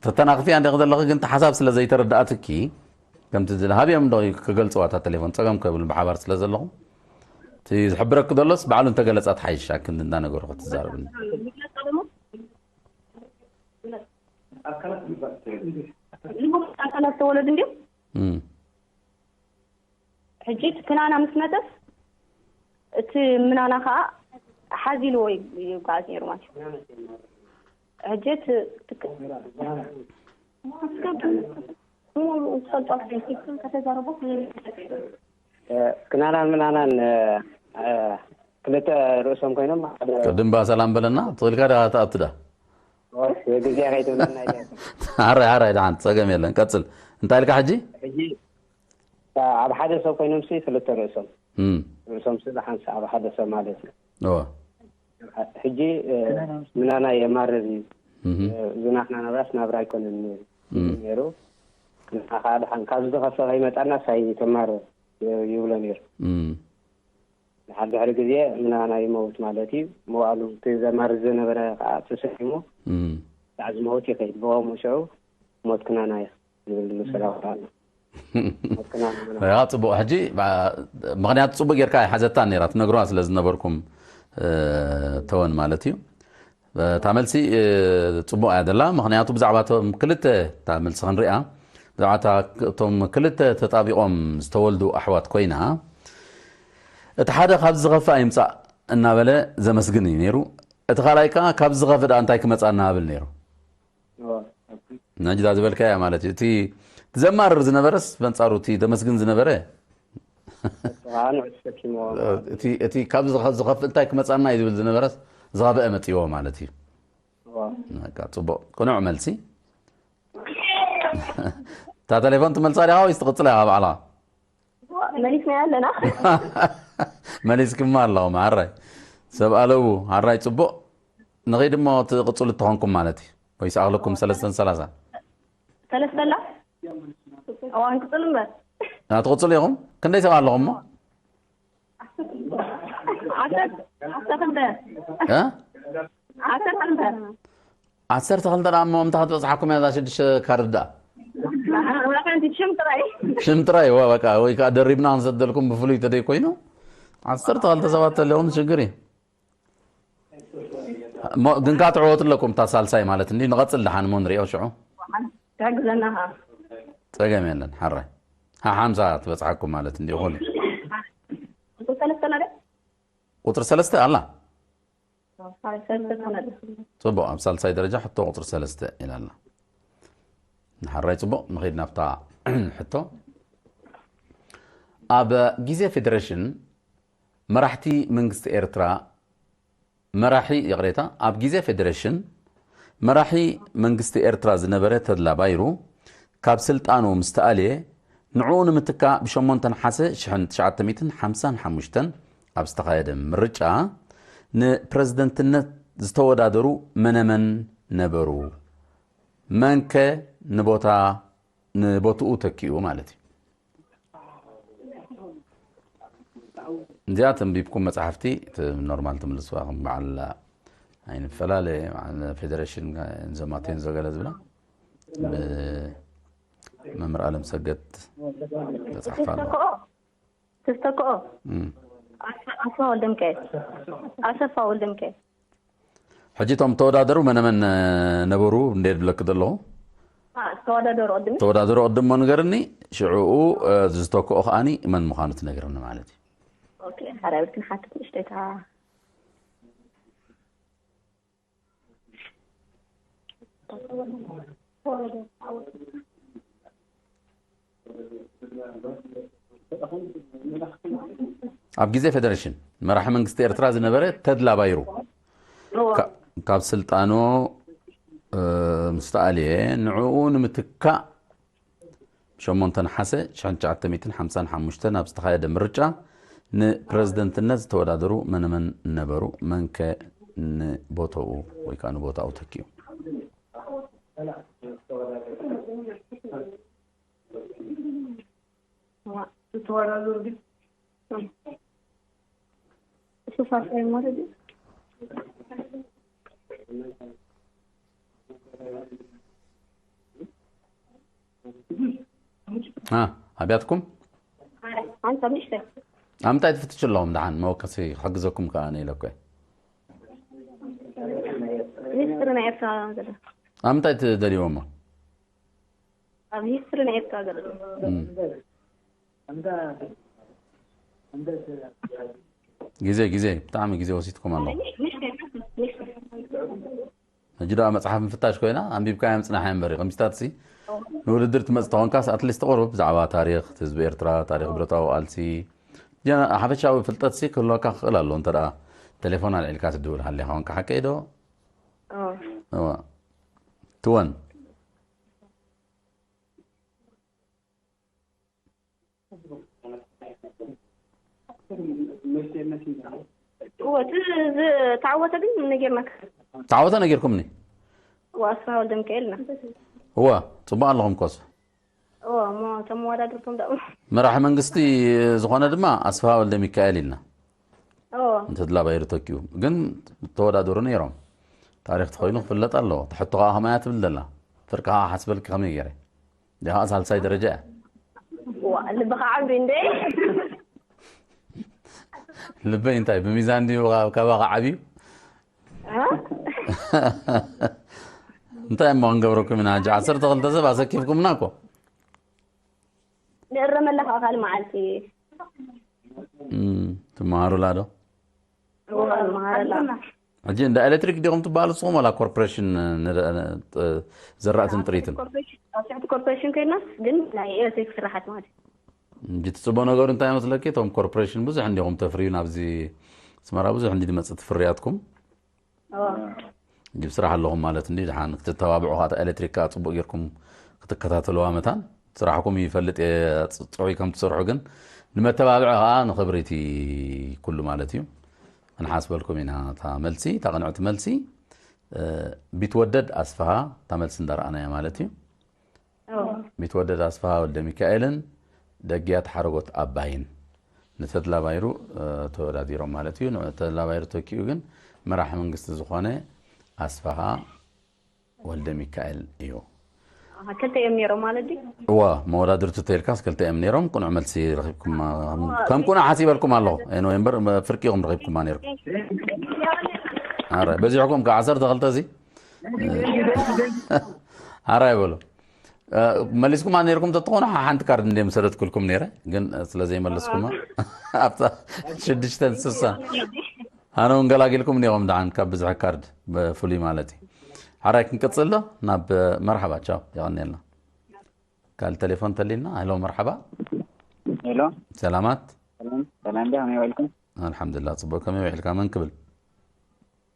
ተተናኽፍያ እንዲኺ ዘለኺ ግን እቲ ሓሳብ ስለ ዘይተረድኣትኪ ከምቲ ዝል-፣ ሃብዮም ዶ ክገልጽዋ እታ ቴሌፎን ጸገም ከብል ብሓባር ስለ ዘለኹም እቲ ዝሕብረኪ ዘሎስ ባዕሉ እንተገለጻ ትሓይሽ፣ ኣክንዲ እንዳነገሩ ክትዛረብኒ። መግለጻ ደግሞ ልሙድ ኣካላት ተወለዱ እንዲም እም። ሕጂ እቲ ክናና ምስ መጠስ እቲ ምናና ከዓ ሓዚልዎ ይጓዓዝ ነይሩ ማለት እዩ። ሕጂ እቲ እቲ ክ- ክናናን ምናናን ክልተ ርእሶም ኮይኖም ሓደ ቅድም ባ ሰላም በለና ትኽልካ ዳ ተኣትዳ ግዜ ከይትብለና ኢለ ሓራይ ሓራይ ደሓን ጸገም የለን ቀጽል እንታይ ኢልካ ሕጂ ሕጂ ኣብ ሓደ ሰብ ኮይኖም ሲ ክልተ ርእሶም እም፣ ርእሶም ሲ ዝሓንስ ኣብ ሓደ ሰብ ማለት እዩ። እወ ሕጂ ምናና የማርር እዩ እም፣ ዝናትና ናብራስ ናብራ ኣይኮነን ነይሩ ነይሩ ንዓ ከዓ ድሓን ካብ ዝኸፈ ከይመጣና ሳይ ተማር ይብሎ ነይሩ እም፣ ድሓር ድሕሪ ግዜ ምናና ይመውት ማለት እዩ መዋእሉ እቲ ዘማርር ዝነበረ ከዓ ተሰኪሙ እም። ከዓ ዝመውት ይኸይድ ብኸምኡ ሽዑ ሞት ክናና እዩ ዝብል ምስላ ኣሎ ሞት ክናና ምናና ያ ጽቡቅ ሕጂ ባ- ምክንያቱ ጽቡቅ ጌርካ ኣይሓዘታን ነራ ትነግሩዋ ስለ ዝነበርኩም እ፣ ተወን ማለት እዩ እታ መልሲ እ፣ ጽቡቅ እያ ዘላ ምክንያቱ ብዛዕባ እቶም ክልተ እታ መልሲ ክንሪኣ ብዛዕባ እታ- እቶም ክልተ ተጣቢቆም ዝተወልዱ ኣሕዋት ኮይና እቲ ሓደ ካብዚ ዝኸፍእ ኣይምጻእ እናበለ ዘመስግን እዩ ነይሩ እቲ ካልኣይ ከዓ ካብዚ ዝኸፍእ ደኣ እንታይ ክመጻና ብል ነይሩ ነጅዳ ዝበልካያ ማለት እዩ እቲ ዘማርር ዝነበረስ በንጻሩ እቲ ዘመስግን ዝነበረ ከዓ ንዑ ተሰኪምዎ እቲ እቲ ካብ ዝኸ- ዝኸፍእ እንታይ ክመጻና እዩ ዝብል ዝነበረስ ዝኸፍአ መጽዎ ማለት እዩ በቃ ጽቡቅ ቅኑዕ መልሲ እታ ቴሌፎን ትመልሳ ዲኻ ወይስ ትቕጽላ ኢኻ ባዕላ መሊስና ኣለና መሊስክማ ኣለኹም ሓራይ ሰብ ኣለዉ ሓራይ ጽቡቅ ንኸይድ እሞ ትቕጽሉ እተኾንኩም ማለት እዩ ወይ ሰኣኽለኩም ሰለስተን ሰላሳ ሰለስተላ እዋን ክጽል እምበር ትቕጽሉ ኢኹም ክንደይ ሰብ ኣለኹም እሞ ዓሰርተ ክልተ እ? ዓሰርተ ክልተ ዓሰርተ ክልተ ደኣ እሞ ምታ ክትበፅሓኩም እያ እዛ ሽዱሽተ ካርድ ደኣ ወላ ሓንቲ ሽም ጥራይ ሽም ጥራይ ዋ በቃ ወይ ከዓ ደሪብና ክንሰደልኩም ብፍሉይ ተደይ ኮይኑ ዓሰርተ ክልተ ሰባት ተለዎም ሽግር እዩ እሞ ግን ከዓ ትዕወቱ ኣለኩም እታ ሳልሳይ ማለት እንዲ ንቐፅል ደሓን እሞ ንሪኦ ሽዑ ትሕግዘና ኸዓ ፀገም የለን ሓራይ ሓሓምሳ ትበፅሓኩም ማለት እንዲ ይኹን ሰለስተና ደ ቁፅሪ ሰለስተ ኣላ ሰለስተ ትኾነል ፅቡቅ ኣብ ሳልሳይ ደረጃ ሕቶ ቁፅሪ ሰለስተ ኢላላ ንሓራይ ፅቡቅ ንኸይድ ናብታ ሕቶ ኣብ ግዜ ፌደሬሽን መራሕቲ መንግስቲ ኤርትራ መራሒ ይቕሬታ ኣብ ግዜ ፌደሬሽን መራሒ መንግስቲ ኤርትራ ዝነበረ ተድላ ባይሩ ካብ ስልጣኑ ምስ ተኣልየ ንዕኡ ንምትካእ ብ8 ነሓሰ 1955 ኣብ ዝተኻየደ ምርጫ ንፕረዝደንትነት ዝተወዳደሩ መነመን ነበሩ? መንከ ንቦታ ንቦትኡ ተኪኡ ማለት እዩ። እዚኣ ተንቢብኩም መፅሓፍቲ እቲ ኖርማል ትምልስዋ ከም በዓል ኣይንፈላለ በዓል ፌደሬሽን ዞማቴን ዘገለ ዝብላ መምህር ኣለም ሰገድ ተፃሕፋ ኣለዋ ተስተክኦ እም። ኣሰፋ ወልደምከ ኣሰፋ ወልደምከ ሕጂ እቶም ተወዳደሩ መነመን ነበሩ እንደ ድብለክ ዘለኹ ተወዳደሩ ቅድሚ ተወዳደሩ ቅድሞ ንገርኒ ሽዕኡ ዝተክኦ ከዓኒ መን ምዃኑ ትነግርኒ ማለት እዩ ኦኬ ሓራዊት ክንሓትት ንእሽተይታ ኣብ ግዜ ፌደሬሽን መራሒ መንግስቲ ኤርትራ ዝነበረ ተድላ ባይሩ ካብ ስልጣኑ ምስ ተኣልየ ንዕኡ ንምትካእ ሸሞንተ ነሓሰ ሽሕን ትሽዓተ ሚእትን ሓምሳን ሓሙሽተን ኣብ ዝተኻየደ ምርጫ ንፕረዝደንትነት ዝተወዳደሩ መነመን ነበሩ? መንከ ንቦተኡ ወይ ከዓ ንቦታኡ ተኪኡ? ኣብያትኩም ኣብ ምንታይ ትፍትሹ ኣለኹም ደሓን መወከሲ ክሕግዘኩም ከኣ ኣነ ኢለ እኮ እየ። ሚስጥር ናይ ኤርትራ ዘሎ ኣብ ምንታይ ትደልይዎ እሞ ኣብ ሂስትሪ ናይ ኤርትራ ዘሎ እም። ግዜ ግዜ ብጣዕሚ ግዜ ወሲድኩም ኣለኹም። ሕጂ ደኣ መጽሓፍ ምፍታሽ ኮይና ኣንቢብካያ ምጽናሕ እያ እምበሪ ከምዚታት ሲ ንውድድር ትመጽእ ተኾንካስ ኣትሊስት ቁሩብ ብዛዕባ ታሪኽ ህዝቢ ኤርትራ ታሪኽ ብረታዊ ቃልሲ ጀ- ሓፈሻዊ ፍልጠት ሲ ክህልወካ ክኽእል ኣለዎ እንተ ደኣ ቴሌፎን ኣልዒልካ ትድውል ሃሊኻ ኮንካ ሓቀይ ዶ ኦ እዋ ትወን እወ እቲ ዝተዓወተ ግን ነጊርናካ ተዓወተ ነጊርኩምኒ እወ ኣስፋ ወልደ ሚካኤል ና እዋ ጽቡቅ ኣለኹም ኮስ እወ እሞ እቶም መወዳድርቶም ደኣ መራሒ መንግስቲ ዝኾነ ድማ ኣስፋ ወልደ ሚካኤል ኢልና እወ እንተ ድላባይሩ ተኪኡ ግን ተወዳደሩ ነይሮም ታሪኽ ተኾይኑ ክፍለጥ ኣለዎ ትሕቶ ከዓ ከማያ ትብል ዘላ ፍርቂ ከዓ ሓስበልኪ ከመይ ገይረ ዲኻ ሳልሳይ ደረጃ እያ ዋ ልብኻ ዓቢ እንደ ልበይ እንታይ ብሚዛን ድዩ ካባኻ ዓብዩ እንታይ እሞ ክንገብረኩም ኢና ሕጂ ዓሰርተ ክልተ ሰብ ኣሰኪፍኩምና እኮ ንእረመላ ከዓ ካልእ መዓልቲ እም፣ ትመሃሩላ ዶ መሃረላ ሕጂ እንዳ ኤሌክትሪክ ዲኹም ትበሃሉ ንስኹም ዋላ ኮርፖሬሽን ን- ን- ዘራእትን ጥሪትን ኣብ ትሕቲ ኮርፖሬሽን ኮይናስ ግን ናይ ኤሌክትሪክ ስራሓት ማለት እዩ እንጂ ትፅቦ ነገሩ እንታይ መስለኪ እቶም ኮርፖሬሽን ብዙሕ እንዲኹም ተፍርዩ ናብዚ ኣስመራ ብዙሕ እንዲ ዝመፅእ ትፍርያትኩም እዎ። እንጂ ብስራሕ ኣለኹም ማለት እንዲ ድሓን ክትተባብዑ ከዓ ኤሌክትሪክ ከዓ ፅቡቅ ጌርኩም ክትከታተልዋ መታን ስራሕኩም ይፈልጥ እየ ፅ- ፅዑይ ከም ትሰርሑ ግን ንመተባብዒ ከዓ ንኽብሪ እቲ ኩሉ ማለት እዩ ክንሓስበልኩም ኢና እታ መልሲ እታ ቅንዕቲ መልሲ እ፣ ቢትወደድ ኣስፍሃ እታ መልሲ እንዳረኣናያ ማለት እዩ እዎ። ቢትወደድ ኣስፍሃ ወልደ ሚካኤልን ደግያት ሓረጎት ኣባይን ንተድላ ባይሩ እ፣ ተወዳዲሮም ማለት እዩ ንተድላ ባይሩ ተኪኡ ግን መራሒ መንግስቲ ዝኾነ ኣስፍሃ ወልደ ሚካኤል እዩ ኣሃ፣ ክልተ እዮም ነይሮም ማለት ድዩ? እዋ መወዳድርቲ ተልካስ ክልተ እዮም ነይሮም ቅኑዕ መልሲ ረኺብኩም ከም ቅኑዕ ሓሲበልኩም ኣለኹ ኖቨምበር ፍርቂ ኢኹም ረኺብኩማ ነይርኩም ኣረ በዚሕኩም ከ ዓሰርተ ክልተ እዚ ኣራ ይበሉ መሊስኩማ ነይርኩም ተትኾኑ ሓንቲ ካርድ እንደ መሰረትኩልኩም ነይረ ግን ስለ ዘይመለስኩማ ኣብታ ሽዱሽተን ስሳን ኣነ እውን ገላጊልኩም እኒኦም ደሓን ካብ ብዝሒ ካርድ ብፍሉይ ማለት እዩ ሓራይ ክንቅፅል ዶ ናብ መርሓባ ቻው የቐኒየልና ካል ቴሌፎን ተሊልና ሄሎ መርሓባ ሄሎ ሰላማት ሰላም ሰላም ዳ ከመይ ውዒልኩም ኣልሓምዱላ ፅቡቅ ከመይ ውዒልካ መን ክብል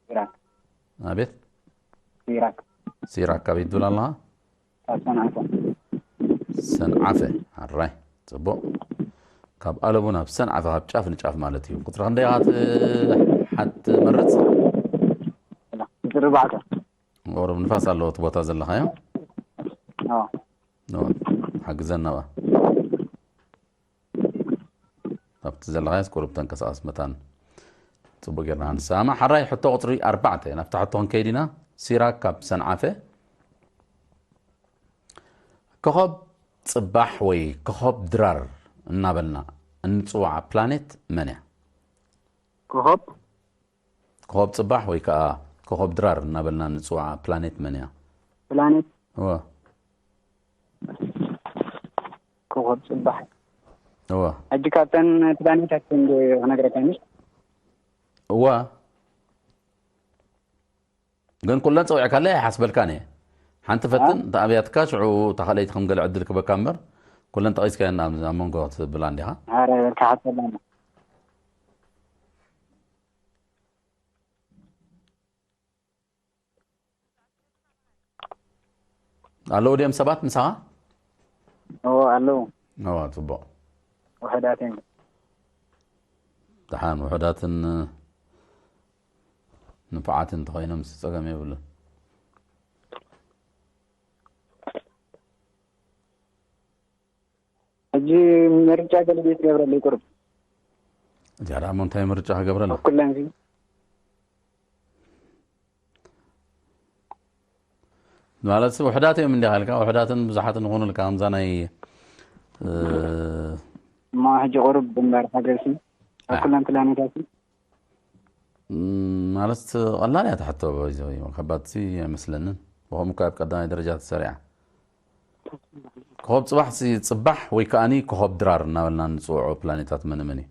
ሲራክ ኣቤት ሲራክ ሲራክ ካበይ ትብል ኣለኻ ካብ ሰንዓፈ ሰንዓፈ ኣራይ ፅቡቅ ካብ ኣለቡ ናብ ሰንዓፈ ካብ ጫፍ ንጫፍ ማለት እዩ ቁፅሪ ክንደይ ኢኻ ትሓት መርፅ ቁፅሪ ኣርባዕተ ቁሩብ ንፋስ ኣለዎ እቲ ቦታ ዘለኻዮ ኣዎ ሓግዘና ባ ኣብቲ ዘለኻዮስ ቁሩብ ተንቀሳቐስ መታን ፅቡቅ ጌርና ንሰማማዕ ሓራይ ሕቶ ቁፅሪ ኣርባዕተ ናብታ ሕቶ ክንከይድ ኢና ሲራክ ካብ ሰንዓፈ ኮኸብ ፅባሕ ወይ ኮኸብ ድራር እናበልና እንፅውዓ ፕላኔት መን እያ ኮኸብ ኮኸብ ፅባሕ ወይ ከዓ ኮኸብ ድራር እናበልና እንፅውዓ ፕላኔት መን እያ ፕላኔት እወ ኮኸብ ፅባሕ እወ ሕጂ ካብተን ፕላኔታት ክንዲ ክነግረካ ምሽ እወ ግን ኩለን ፀዊዕካለ ኣይሓስበልካን እየ ሓንቲ ፈትን እታ ኣብያትካ ሽዑ እታ ካልኣይቲ ከም ገለ ዕድል ክበካ እምበር ኩለን ጠቒስካየን ኣብ ኣብ መንጎ ትብላ እንዲኻ ኣረ በልካ ሓሰላ ኣለዉ ድዮም ሰባት ምሳኻ እዎ ኣለዉ እዋ ፅቡቕ ውሕዳት እዮም ደሓን ውሑዳትን ንፉዓትን እንተኾይኖም ምስ ፀገም የብሉን ሕጂ ምርጫ ገለ ቤት ገብረለይ ቁርብ እዚኣ ደኣ እሞ እንታይ ምርጫ ክገብረላ ኩለን ማለት ውሕዳት እዮም እንዲኻ ኢልካ ውሕዳትን ብዙሓትን ይኹኑልካ ከምዛ ናይ እ፣ እሞ ሕጂ ቁርብ እምበር ሓገዝሲ ኣብ ኩለን ፕላኔታት ማለት ቀላል እያ ትሕቶ። ባይዘ ከባድሲ ኣይመስለንን። ብኸምኡ ካብ ቀዳማይ ደረጃ ተሰሪዓ። ኮኸብ ፅባሕ ሲ- ፅባሕ ወይ ከዓኒ ኮኸብ ድራር እናበልና ንፅውዖ ፕላኔታት መን መን እዩ?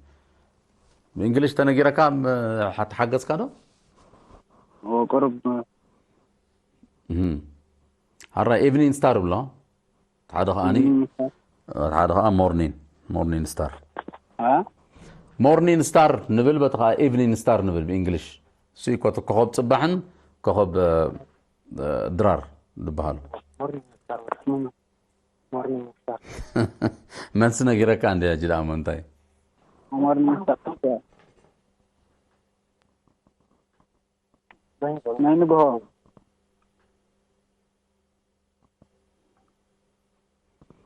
ብእንግሊሽ ተነጊረካ ም- ሓ- ተሓገዝካ ዶ? ቁሩብ እህም። ሓራይ ኢቭኒንግ ስታር ብሎ ሓደ ከዓኒ ሓደ ከዓ ሞርኒን ሞርኒን ስታር ሞርኒን ስታር ንብል በቲ ከዓ ኢቭኒንግ ስታር ንብል ብእንግሊሽ። እሱ እዩ ኮ- ኮኸብ ፅባሕን ኮኸብ ድራር ዝበሃሉ። ሞርኒንግ ስታር። መልሲ ነጊረካ እንደ ያጅ ደኣ መንታይ። ሞርኒንግ ስታር። ናይ ንግሆ።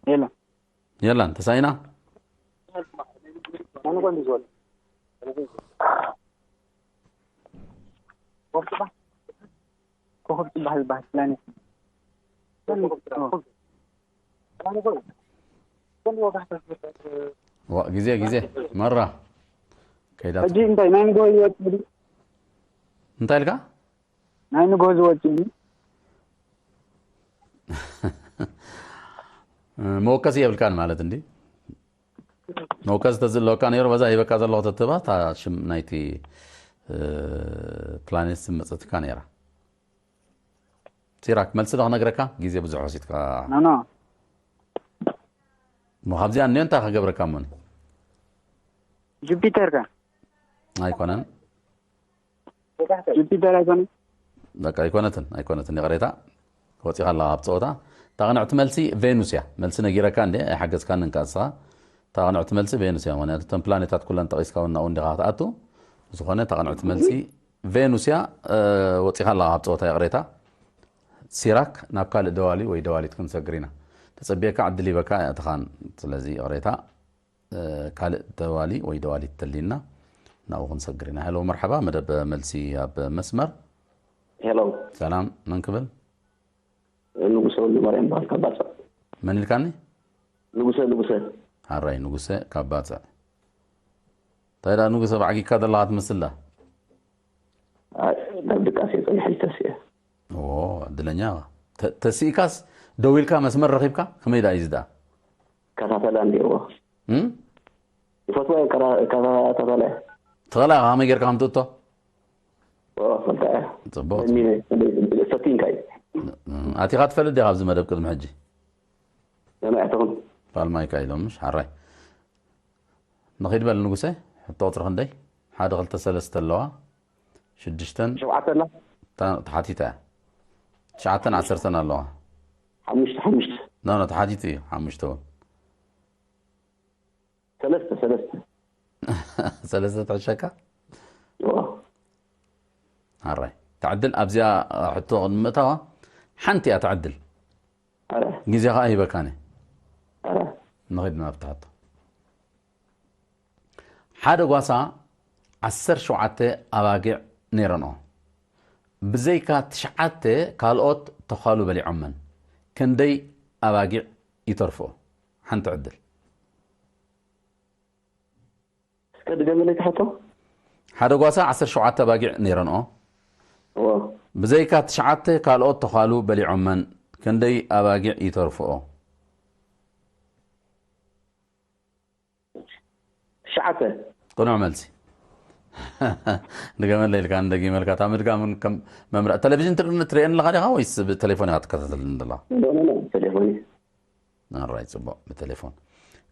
የለን። የለን ተሳይና። ኮኸብ ጽባሕ ዝበሃል ፕላኔት። ዋ ግዜ ግዜ መራ ከይዳ። ሕጂ እንታይ ናይ ንግሆ ይወጽእ ድዩ? እንታይ ኢልካ? ናይ ንግሆ ዝወጽእ ድዩ? መወከሲ የብልካን ማለት እንዲ መወከሲ ተዝለወካ ነይሩ በዛ ሂበካ ዘለኹ ተትባ እታ ሽም ናይቲ ፕላኔት ስም መፀትካ ነይራ። ሲራክ መልሲ ዶ ክነግረካ ግዜ ብዙሕ ወሲድካ። ኖ ኖ እሞ ካብዚኣ እኒኦ እንታይ ክገብረካ እሞኒ? ጁፒተር ከ? ኣይኮነን። ጁፒተር ኣይኮነን። በቃ ኣይኮነትን ኣይኮነትን ይቕሬታ። ወፂኻ ኣለኻ ካብ ፀወታ። እታ ቅንዕቲ መልሲ ቬኑስ እያ። መልሲ ነጊረካ እንዴ ኣይሓገዝካንን ከኣ ንስኻ። እታ ቅንዕቲ መልሲ ቬኑስ እያ። ምክንያቱ እተን ፕላኔታት ኩለን ጠቒስካ እውን ናብኡ እንዲኻ ክትኣቱ። ብዝኾነ እታ ቅንዕቲ መልሲ ቬኑስ እያ። ወፂኻ ኣለኻ ካብ ፀወታ ይቕሬታ። ሲራክ ናብ ካልእ ደዋሊ ወይ ደዋሊት ክንሰግር ኢና። ተፀቢየካ ዕድል ሂበካ ኣይኣተኻን። ስለዚ ይቕሬታ። ካልእ ደዋሊ ወይ ደዋሊት ተልዩና ናብኡ ክንሰግር ኢና። ሄሎ መርሓባ መደብ መልሲ ኣብ መስመር። ሄሎ ሰላም መን ክብል? ንጉሰ ወልደማርያም በሃል ካብ ባጽዕ። መን ኢልካኒ? ንጉሰ ንጉሰ። ሓራይ ንጉሰ ካብ ባጽዕ። እንታይ ደኣ ንጉሰ ባዕጊካ ዘለኻ ትመስል ደኣ? ኣብ ድቃስ እየ ጸኒሐ ተሲኤ። ኦ ዕድለኛ ኢኻ። ተሲእካስ ደዊልካ መስመር ረኺብካ? ከመይ ደኣ እዩ እዚ ደኣ? ከታተላ እንዲዎ። እም? ይፈትዋ እየ ከታተላ እየ። ትኽእላ ኢኻ ከመይ ጌርካ ከም ትእቶ? ኦ ፈልጣ እየ። ጽቡቕ። ፈቲነ ፈቲንካ እዩ። ኣቲኻ ትፈልጥ ዲኻ ኣብዚ መደብ ቅድሚ ሕጂ? ከመይ ኣተኹም? ፋልማይካ ኢሎም ምሽ ሓራይ። ንኺድ በል ንጉሰ፣ ሕቶ ቁጽሪ ክንደይ? ሓደ ክልተ ሰለስተ ኣለዋ። ሽዱሽተን ሸውዓተ ኣላ። ተሓቲታ እያ። ትሽዓተን ዓሰርተን ኣለዋ። ሓሙሽተ ሓሙሽተ። ኖ ኖ ተሓቲቱ እዩ ሓሙሽተ እውን። ሰለስተ ሰለስተ። ሰለስተ ትሕሸካ? ዋ። ኣራይ ትዕድል ኣብዚኣ ሕቶ ቅድሚ ምእታዋ ሓንቲ እያ ትዕድል። ኣረ ግዜ ከዓ ሂበካኒ። ኣረ ንኸይድ ናብ ትሓቶ። ሓደ ጓሳ ዓሰርተ ሸውዓተ ኣባጊዕ ነይረንኦ። ብዘይካ ትሽዓተ ካልኦት ተዃሉ በሊዖመን። ክንደይ ኣባጊዕ ይተርፍኦ? ሓንቲ ዕድል። እስከ ድገመለይ ትሕቶ። ሓደ ጓሳ ዓሰርተ ሸውዓተ ኣባጊዕ ነይረንኦ። እዎ። ብዘይካ ትሽዓተ ካልኦት ተዃሉ በሊዖመን። ክንደይ ኣባጊዕ ይተርፍኦ? ትሽዓተ። ቅኑዕ መልሲ። ድገመለይ ኢልካ ንደጊመልካ እታ ምድጋም እውን ከም መምርሒ። ቴሌቪዥን ትርኢ ትርእየኒ ኣለኻ ዲኻ ወይስ ብቴሌፎን ኢኻ ትከታተለኒ ዘለኻ? ኖ ኖ ኖ ቴሌፎን እዩ። ኣራይ ጽቡቕ ብቴሌፎን።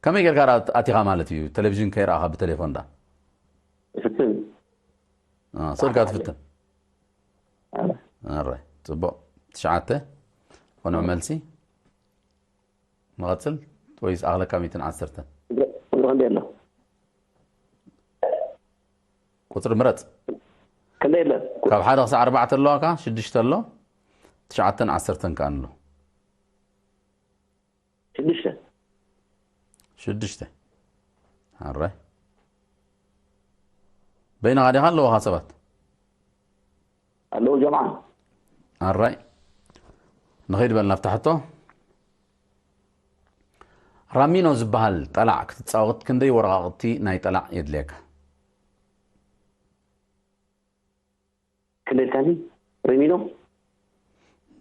ከመይ ጌርካ ደኣ ኣቲኻ ማለት እዩ ቴሌቪዥን ከይረኣኻ ብቴሌፎን ደኣ? ይፍትን። አ፣ ስእልካ ትፍትን። ኣረ። ኣራይ ጽቡቕ። ትሽዓተ ቅኑዕ መልሲ። ንቐጽል ወይስ ኣኽለካ ሚእትን ዓሰርተን? ቁጽሪ ክንደይ ኣሎ? ቁጽሪ ምረጽ። ክንደይ ኣሎ? ካብ ሓደ ክሳዕ ኣርባዕተ ኣለዋካ፣ ሽዱሽተ ኣሎ፣ ትሽዓተን ዓሰርተን ከኣ ኣሎ። ሽዱሽተ። ሽዱሽተ። ኣረ በይንኻ ዲኻ ኣለዋኻ ሰባት? ኣለዉ ጀምዓ። ኣራይ ንኸይድ በል ናብታ ሕቶ። ራሚኖ ዝበሃል ጠላዕ ክትጻወት ክንደይ ወረቓቕቲ ናይ ጠላዕ የድልየካ? ደልካኒ ሪሚኖ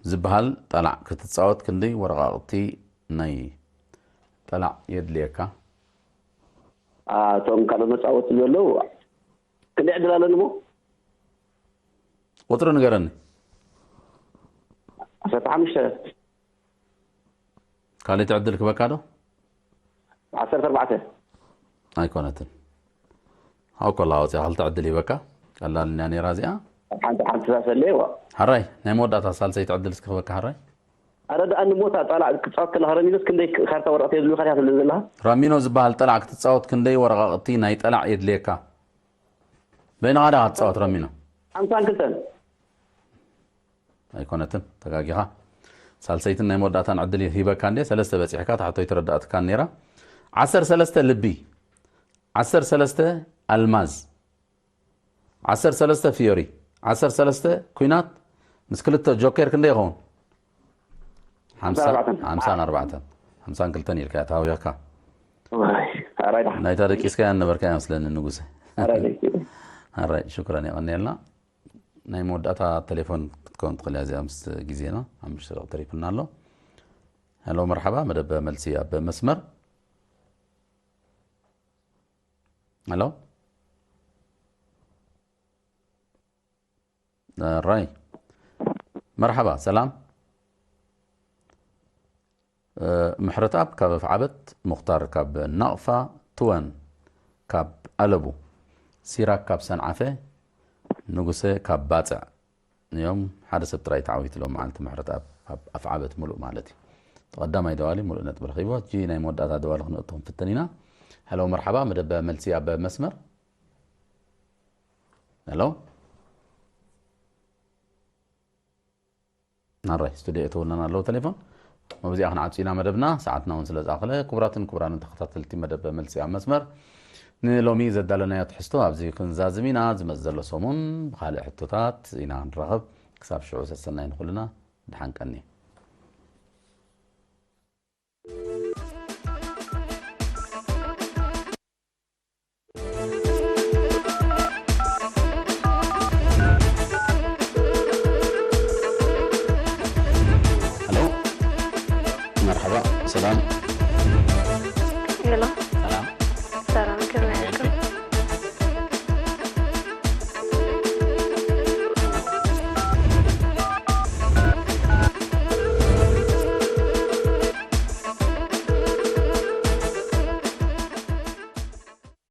ዝበሃል ጠላዕ ክትፃወት ክንደይ ወረቓቕቲ ናይ ጠላዕ የድልየካ? እቶም ካልኦት መፃወቲ ዘለዉ ክንደይ ዕድል ኣለኒ ሞ? ቁፅሪ ንገረኒ። ዓሰርተ ሓሙሽተ ካልእ ዕድል ክበካ ዶ? ዓሰርተ ኣርባዕተ ኣይኮነትን። ኣብ ኮላ ወፂኣ ክልተ ዕድል ይበካ። ቀላል እያ ነይራ እዚኣ። ሓንቲ ሓንቲ ሳሰለ ዋ ሓራይ ናይ መወዳእታ ሳልሰይቲ ዕድል እስኪ ክበካ ሓራይ። ኣረ ደኣ ንሞታ ጣላ ክትፃወት ከለካ ረሚኖስ ክንደይ ካርታ ወረቀት የድልካ ዲካ ትብል ዘለካ? ራሚኖ ዝበሃል ጠላዕ ክትፃወት ክንደይ ወረቃቅቲ ናይ ጠላዕ የድልየካ? በይንኻ ዳ ክትፃወት ራሚኖ? ሓምሳን ክልተን ኣይኮነትን፣ ተጋጊኻ። ሳልሰይትን ናይ መወዳእታን ዕድል ሂበካ እንዴ፣ ሰለስተ በፂሕካ፣ ታሕቶይ ተረዳእትካ ነይራ። ዓሰርተ ሰለስተ ልቢ፣ ዓሰርተ ሰለስተ ኣልማዝ፣ ዓሰርተ ሰለስተ ፊዮሪ፣ ዓሰርተ ሰለስተ ኩናት ምስ ክልተ ጆኬር ክንደይ ይኸውን? ሓምሳ፣ ሓምሳን ኣርባዕተን። ሓምሳን ኣርባዕተን። ሓምሳን ክልተን ኢልካ ተሃዊኽካ። ኣራይ ደሓን። ናይታ ደቂስካ ያን ነበርካ ይመስለኒ ንጉሰ። ኣራይ ደቂ። ኣራይ ሽክረን የቐንየልና። ናይ መወዳእታ ቴሌፎን ክትከውን ትኽእል እያ እዚኣ ምስ ግዜና ሓሙሽተ ደቂ ተሪፍና ኣሎ። ሄሎ መርሓባ፣ መደብ መልሲ ኣብ መስመር። ሄሎ ራይ መርሓባ፣ ሰላም። ምሕረትኣብ ካብ ኣፍዓበት፣ ሙኽታር ካብ ናቕፋ፣ ትወን ካብ ኣለቡ፣ ሲራክ ካብ ሰንዓፈ፣ ንጉሰ ካብ ባጽዕ እዮም። ሓደ ሰብ ጥራይ ተዓዊቱ ሎም መዓልቲ ምሕረትኣብ ኣብ ኣፍዓበት ምሉእ ማለት እዩ። ቀዳማይ ደዋሊ ምሉእ ነጥቢ ረኺቡ። ሕጂ ናይ መወዳእታ ደዋሊ ክንእቱ ክንፍትን ኢና። ሄሎ መርሓባ፣ መደብ መልሲ ኣብ መስመር። ሄሎ ናራይ ስቱዲዮ እተውናን ኣለዉ ቴሌፎን። መብዚኣ ክንዓጹ ኢና መደብና፣ ሰዓትና እውን ስለ ዝኣኸለ። ክቡራትን ክቡራንን ተኸታተልቲ መደብ መልሲ ኣብ መስመር፣ ንሎሚ ዘዳለናዮ ትሕዝቶ ኣብዚ ክንዛዝም ኢና። ዝመጽእ ዘሎ ሰሙን ብኻልእ ሕቶታት ኢና ንራኸብ። ክሳብ ሽዑ ሰሰናይ ንኹልና፣ ድሓን ቀኒ። ሄሎ መርሓባ፣ ሰላም። ሄሎ